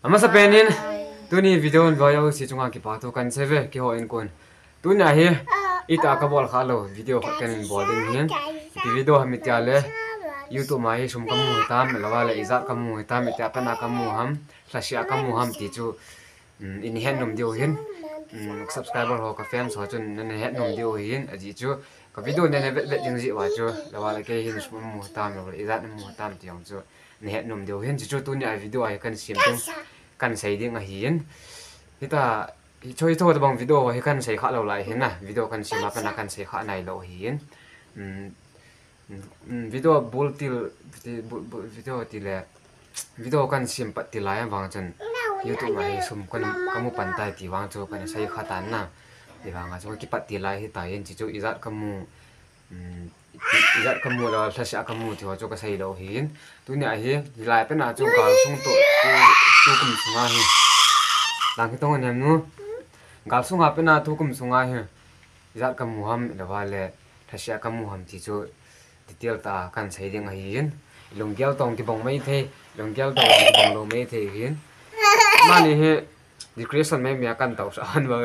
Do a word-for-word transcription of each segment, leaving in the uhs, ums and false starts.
Amasapen in, tuni video in voi jouse chunga kipa thu kahin sei ve, keiho in kon. Tuni a hi, itih a kabol kha lou video khat kahin bol ding ahin. Ipi video ham itile, YouTube a hi sum kamu hitam, ahilouleh ijat kamu hitam, itih a pat a kamu ham, lhase a kamu ham ti chu, um, nahet nom diu ahin. Um, subscriber ho, ka fans ho chun nahet nom diu ahin, ajeh chu ka video nahin vet vet ding jeh uva chu, ahilouleh kei hin sum amu hitam, ahilouleh ijat amu hitam ti jong chu nahet nom diu ahin, chuchu tuni a video a hi kahin sem ding, kahin sei ding ahin. Hitia, hiche, hiche tobang video hi kahin sei kha lou lai ahin na, video kahin sem a pat a kahin sei kha nailou ahin. Um, um, video bol til, ti, bol, bol, video tile, video kahin sem pat til lai vang chun, YouTube a hi sum kahin, kamu pan tai ti vang chu kahin sei kha tan na. Ti vang a chu kipat til lai ahitai, chuchu ijat kamu, um, ijat kamu le lhase a kamu ti ho chu kasei lou ahin. Tuni a hi, hilai pat a chu gal sung toh, tu, tukum sunga hi. Lang hi tong anem nu. Gal sunga pat a tukum sunga hi. Ijat kamu ham, ahilouleh lhase a kamu ham ti chu detail tah a kahin sei ding ahin. Lunggel toh kibang maithei, lunggel toh kibang lou maithei ahin. Mani hi decoration mai mai a kahin taosah hon ba.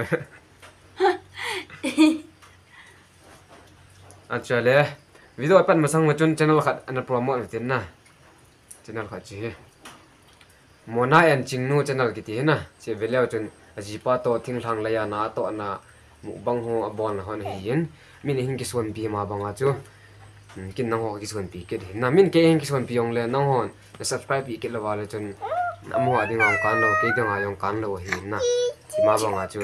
Achale, video apat masang ma chun channel khat ana promote tin na. Channel khat chu hi. Mona and Chingnu channel kiti hi na. Hiche ve leu chun ajipa toh thinglhang lei a na toh na mukbang ho abolna hon ahin. Min hin kisonpi ma banga chu. Hmm, ken nangho kisonpi kit ahin na. Min kei hin kisonpi jongle nanghon na subscribe pi kit lou va le chun amaho a dinga jong kan lou, kei dinga jong kan lou ahin na. Hima banga chu,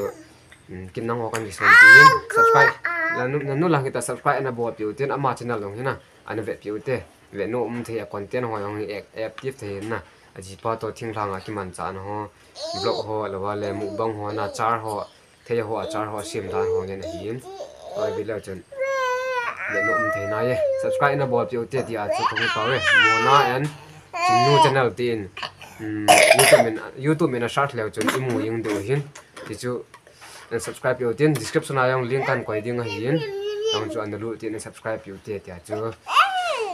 um, ken nangho kahin kisonpi in, subscribe. Nanu, nanu lang hita subscribe ana bolpeh u tin, ama channel jong hi na, ana vetpeh u te. Vetnom um thei a content ho jong hi ac-, active thei in na. Ajipa toh thinglhang a kimanchahna ho, vlog ho, ahilouleh mukbang ho, na achar ho, thei ho, achar ho, sem dan ho ngen ahin. Oi, ve leu chun. Vetnom um thei nai e. Subscribe ana bolpeh u te tia chu kahung tao e. Mona and Chingnu channel tin. Um, YouTube in, YouTube in a search leu chun imu jing diu ahin. Ti chu, na subscribe peh u tin, description a jong link kahin koi ding ahin. Jong chu ana lut tin, na subscribe peh u te tia chu.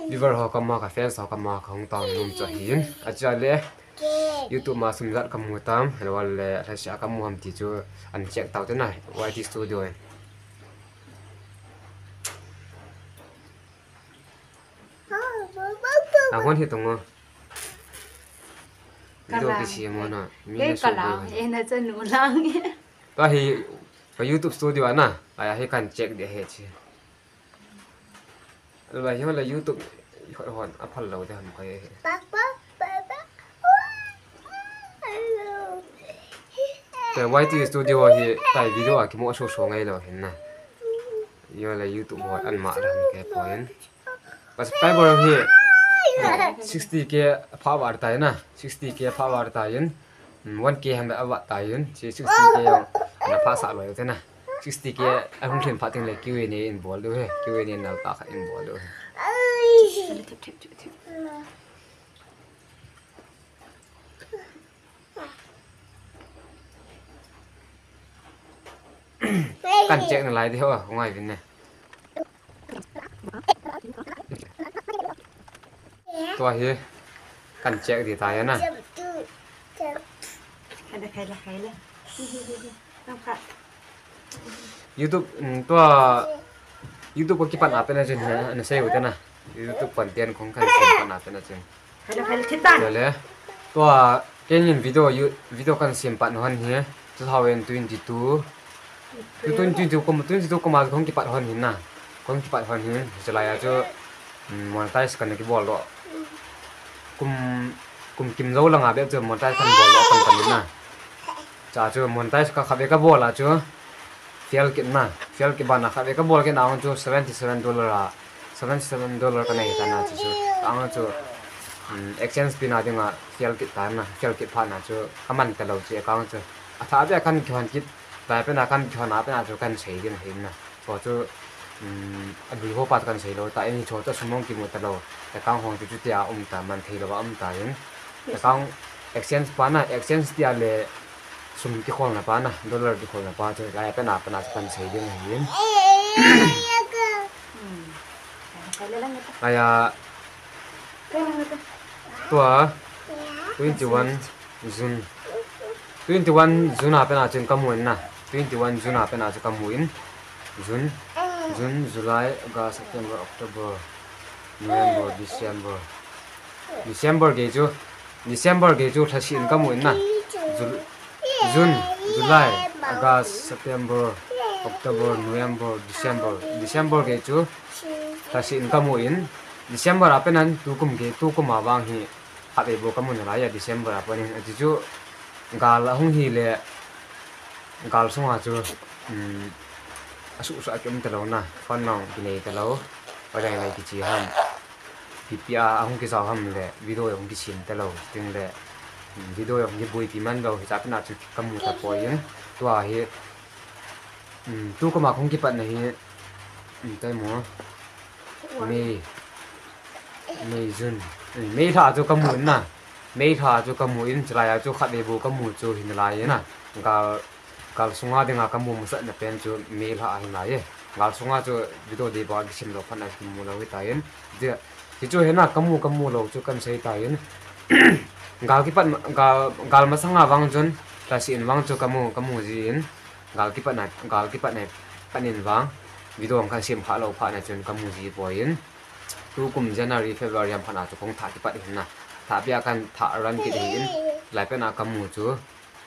Viewer ho kama, ka fans ho kama, kahung tao nom chu ahin. Achale, YouTube a sum ijat kamu tam, ahilouleh lhase a kamu ham ti chu ana check tao te na, Y T Studio in. Ahon hi tong o. Video kisem o na. Mi na shoot lang, e na chanu lang. Tua hi ka YouTube studio a na. Ahi kahin check ding ahi chu. Alba hi hon la YouTube hon aphal lou te ham koi. Te Y T Studio hi tai video a kimu so so ngai lou hin na. Hi hon la YouTube hon anma la ham kei poi. Ka subscriber hi sixty K pha vat tai na. Sixty K pha vat tai in. Mm, one K ham vat tai in. Chi sixty K jong ana pha sah lou te na. Sixty K ahung lhin phat teng le Q and A in bol diu ahi. Q and A nal tah khat in bol diu ahi. Kahin check nalai ding ho, ngai vin ne. Tua hi kahin check ding tai na. Khai le, khai le, khai le. YouTube, mm, tua YouTube ko kipat na pen a chun, eh, na sei u te na. YouTube content kong kahin sem pat na pen a chun. Khai le, khai le, thip tan. Chale. Tua kenin video, you-, video kahin sem pat na hon hi. Two thousand twenty-two. Two thousand twenty-two kum, twenty-two kum a kong kipat hon hin na. Kong kipat hon hin. Chulai a chu, mm, monetize kahin kibol lou. Kum, kum kim jou langa bep chu monetize kahin bol lou pan pan na. Cha chu monetize ka khatvei kabol a chu fail kit na, fail kit bana khatvei kabol kit na chu seventy seven dollar a, seventy seven dollar kanei ta na chu chu. Ang chu, um, exchange pi na dinga fail kit ta na, fail kit phat na chu kaman talou chu account chu. Atha bep kahin kihon kit, lai pen a kahin kihon a pen a chu kahin sei ding ahi na. Chu chu, um, adui ho pa chu kahin sei lou ta, eni chu chu sum hung kimu talou. Account hung chu chutia um ta, man thei lou a um ta in. Account exchange pa na, exchange tia le sum kikholna pa na, dollar kikholna pa chu, lai pen a pen a chu kahin sei ding ahi in. Aya, tua, twenty-one June. Twenty one June a pen a chun kamu in na. Twenty one June a pen a chu kamu in. June, June, July, August, September, October, November, December. December gei chu, December gei chu lhasih in kamu in na. Jul-, June, July, August, September, October, November, December. December gei chu lhasih in kamu in. December a pen an tukum gei, tukum a vang hi khatvei bou kamu nalai a December a pen in. Ati chu gal ahung hi le gal sunga chu, um, asuh suh a kium talou na, phone nong kinei talou, pai lai lai kichi ham. Pipi a ahung kijao ham le, video jong kisin talou, ting le, um, video jong kibuipi man lou, hicha pen a chu kamu tapoi in, tua hi, um, tukum a hung kipatna hi, um, tai mo, May, May, June, um, May lha chu kamu in na, May lha chu kamu in, chulai a chu khatvei bou kamu chu hi nalai in na, gal Gal sunga dinga kamu masatna pen chu May lha ahi nai e. Gal sunga chu video dei banga kisim lou phat na kimu lou hitai in. Ti, ti chu hina kamu, kamu lou chu kan sei tai in. Gal kipat ma-, gal, gal masanga vang chun, lhasih in vang chu kamu, kamu ji in. Gal kipatna, gal kipatna, pan in vang. Video kan sim kha lou phat na chun kamu ji poi in. Tukum January, February a phat na chu kong thah kipat in na. Thah pia kan thah ran kit hi in. Lai pen a kamu chu.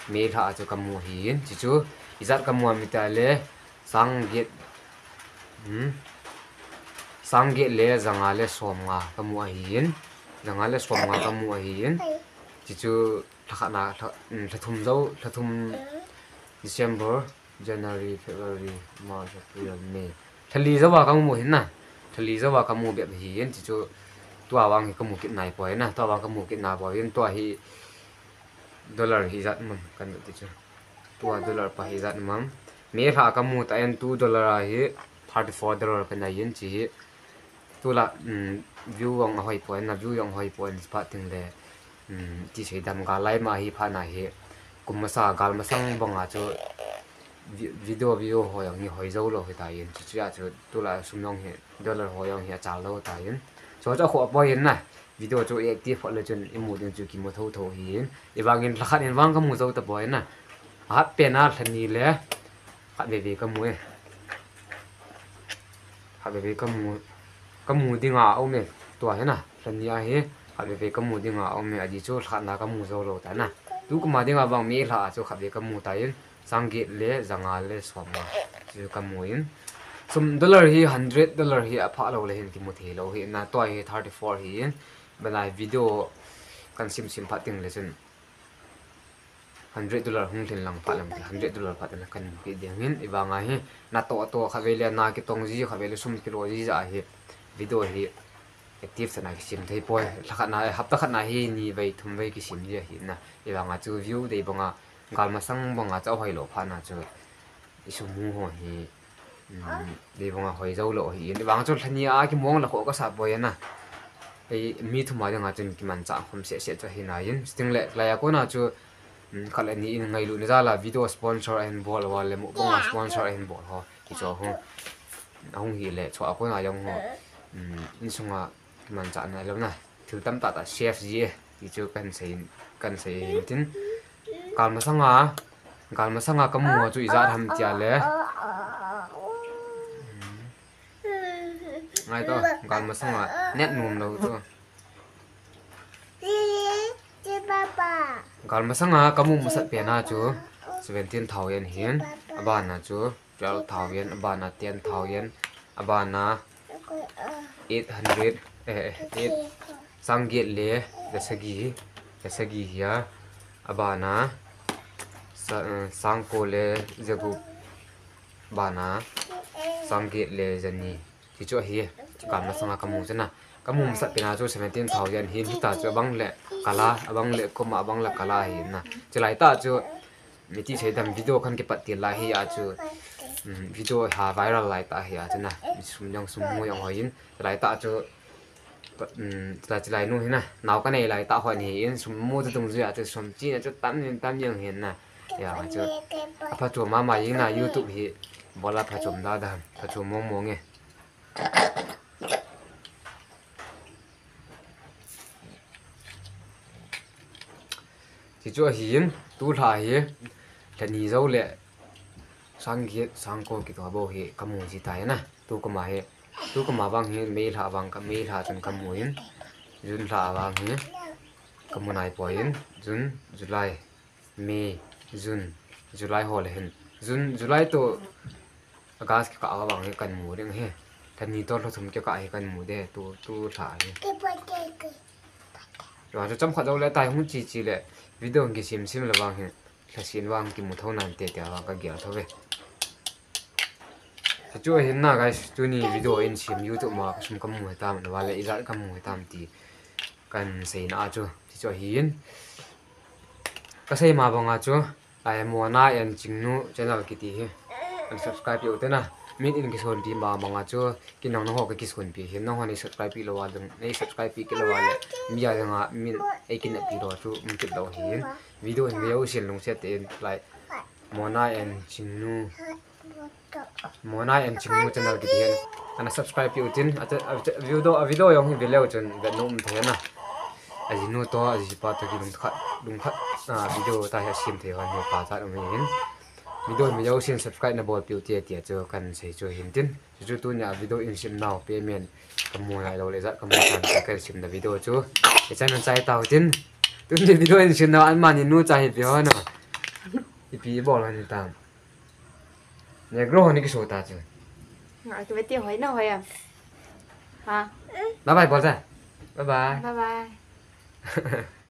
May lha a chu kamu ahin, chuchu ijat kamu a mita le, sang get, hmm, sang get le, janga le, som nga kamu ahin, janga le, som nga kamu ahin, chuchu lha khat na, lha, hmm, lha thum jou, lha thum, December, January, February, March, April, May. Lha li jou a kamu hin na, lha li jou a kamu bep ahin, chuchu tua vang hi kamu kit nai poi na, tua vang kamu kit nai poi hin, tua hi, Dollar hi ijat mam kan ti chu. Tua dollar pa hi ijat mam. May lha kamu ta in two dollar a hi thirty four dollar kan nai in chi hi. Tulai, um, view jong ahoi poi na, view jong ahoi poi na, phat ting le, um, ti sei dam gal lai ma hi phat na hi. Kum masa gal masang banga chu vi-, video view ho jong hi hoi jou lou hitai in. Chuchu a chu tulai sum jong hi dollar ho jong hi achal lou tai in. Chu chu akhoh poi in na. Video chu active phot le chun imu ding chu kimu thotho ahin. Ivangin lha khat in vang kamu jou tapoi na. Ahat pen a lha ni le khat veve kamu e. Khat veve kamu, kamu dinga um e. Tua hi na, lha ni a hi khat veve kamu dinga um e. Ajeh chu lha khat na kamu jou lou ta na. Tukum a dinga vang May lha a chu khat veve kamu ta in. Sang get le, janga le, som nga. Chu kamu in. Sum dollar hi, hundred dollar hi apha lou le hin kimu thei lou hi na, tua hi thirty four hi in. Banai video kan sim sim phat ting le chun. Hundred dollar hung lhin lang phat lang, hundred dollar phat lang kan pe ding hin. Ivang a hi, na to to kha vele, na kitong ji kha vele, sum kilo ji ja hi. Video hi active sana kisim thei poi. Lha khat na, hapta khat na hi, ni vei, thum vei kisim ji hi na. Ivang a chu view dei banga, Gal masang banga chu ahoi lou phat na chu isum mu ho hi, um, dei banga hoi jou lou hi in. Vang chu lha ni a kimong la kho kasa poi na. Ei, mi thum a dinga chun kimanchah khom seh seh chu hi na in. Sting le, lai a kona chu, um, khat le ni in ngailu na jal a video sponsor ahin bol, vale mukbang sponsor ahin bol ho. Kicho ho. Ahung hi le, chua kona jong ho. Um, insunga Kimanchah nai lou na. Thil tamtah tah save ji e. Ti chu kan sei, kan sei hin tin. Gal masanga, gal masanga kamu chu ijat ham tia le. Ngai to, gal masanga net nom lou to. Gal masanga kamu masat pen a chu seventeen thousand hin, abana chu twelve thousand, abana ten thousand, abana eight hundred, eh, eight, sang get le, le sagi, le sagi hi a, abana sa-, eh, sang ko le jagup, bana sang get le jani. Ti chu ahi, gal masanga kamu chu na. Kamu masat pen a chu seventeen thousand hin, hita chu abang le kala, abang le koma, abang le kala hi na. Chulai tah chu, miti seidam video kan kipat til lai hi a chu, um, video ha viral lai tah hi a chu na. Sum jong sum mu jong hoi in. Chulai tah chu, um, chulai, chulai nu hi na. Nao kanei lai tah hoi ni in, sum mu chu dungjui a chu sum chi na chu tam in tam jong hin na. Ya chu. Apha chu mama in na YouTube hi. Bola pha chom da da. Pha chu mong mong e. Chu ahin, tulha hi, lhani jou le, sang get, sang ko kitoh bou hi, kamu ji tai na. Tu kama hi, tu kama vang hi, May lha vang ka, May lha chun kamu in, June lha vang hi, kamu nai poi in, June, July, May, June, July ho le hin. June, July to August kikah a vang hi kamu ding hi. Lhani to lha thum kikah hi kamu de, tu, tulha hi. Chu chu chomkhat jou le tai hung chi chi le video hung kisem sem le vang hi lhasen vang kimu thou nante tia vang kagel thou ve. Chu chu ahin na guys, tuni video in sem YouTube ma kasum kamu hitam, le vale ijat kamu hitam ti kahin seina a chu. Chu chu ahin. Kasei ma banga chu, ai Mona and Chingnu channel kiti hi. Ana subscribe peh u te na. Min in kisonpi ma banga chu, kin nang nangho kakisonpi hin, nangho nei subscribe peh lou a ding, nei subscribe peh kit lou a le, mi a dinga min ei kineppi lou chu um kit lou hin. Video hin veu sin lungset tah in, like, Mona and Chingnu, Mona and Chingnu channel kiti hin ana subscribe peh u tin, a, a, a video, a video jong hi ve leu chun vet nom um thei na. Ajinu to, ajipa to kilungkhat, lungkhat, a, video tah hi asem thei hon hi pa chat um hin. Video hin veu sin subscribe nabol peh u te tia chu kahin sei chu hin tin. Chu chu tunia video in sem nau payment kamu nai lou le ijat kamu tan kahin sem na video chu. Ichan chai tau tin. Tuni video in sem nau anmani nu cha hi pe ho na. Ipi bol ho ni tam. Negro ho ni kiso ta chu. Nga, tu beti hoi na hoi am. Ha. Bye bye bol ta. Bye bye. Bye bye.